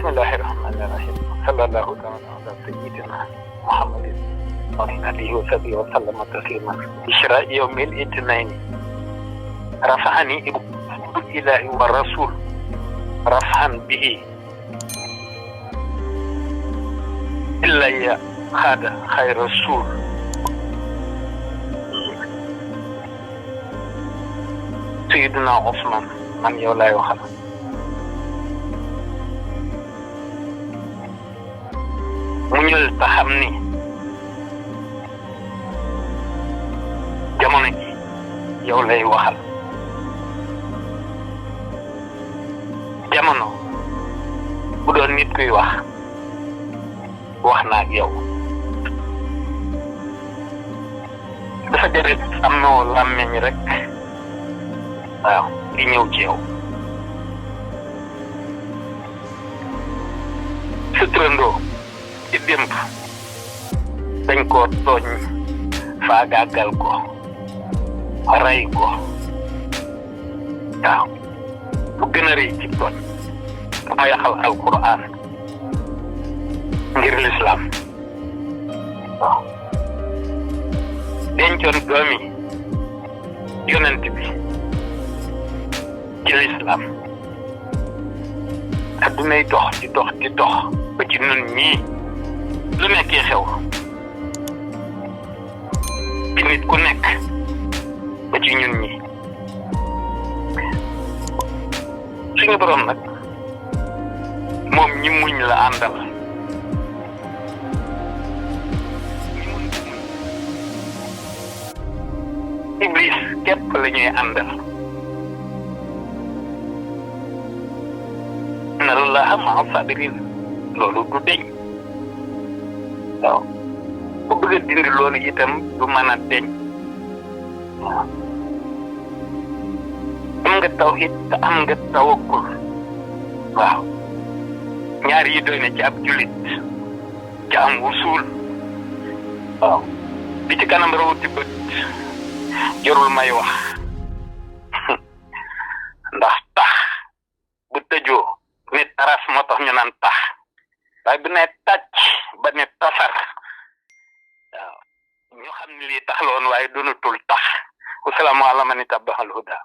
بسم الله الرحمن الرحيم صلى الله تعالى على سيدنا محمد وعلى آله وصحبه وسلم تسليما. إشراء يوم الاثنين رفعني الإله والرسول رفعا به إلا هذا خير الرسول. سيدنا عثمان من يولا يوحنا muñul ta xam ni jamono ji yow lay waxal. jamono bu doon nit kuy wax na ak yow. dafa jëre am noo làmmeñ rek waaw di ñëw ci yow. sa turandoo ci démb dañ koo tooñ faagaagal ko rey ko waaw bu gën a rëy ci tooñ dama yaxal alquran ngir lislaam waaw dencoon doomi yonent bi ci lislaam addunay dox di dox di dox ba ci nun ñii lu nekkee xew ci nit ku nekk ba ci ñun ñi suñu borom nag moom ñi muñ la àndal. Iblis képp la ñuy àndal. inna allaha ma'a sabirin loolu du deñ waaw ku bëgg a dindi loolu itam du mën a deñ waaw am nga tawhid te am nga tawakkul waaw ñaar yi doy na ci ab julit ci am wusul waaw bi ci kanam rawati bët jarul may wax ndax tax bu tëjoo ne taras moo tax ñu naan tax waaye bu ne tàcc ba ne tasar waaw ñu xam ne lii tax la woon waaye doonatul tax. wassalaamu alaa man ittabaal hudaa.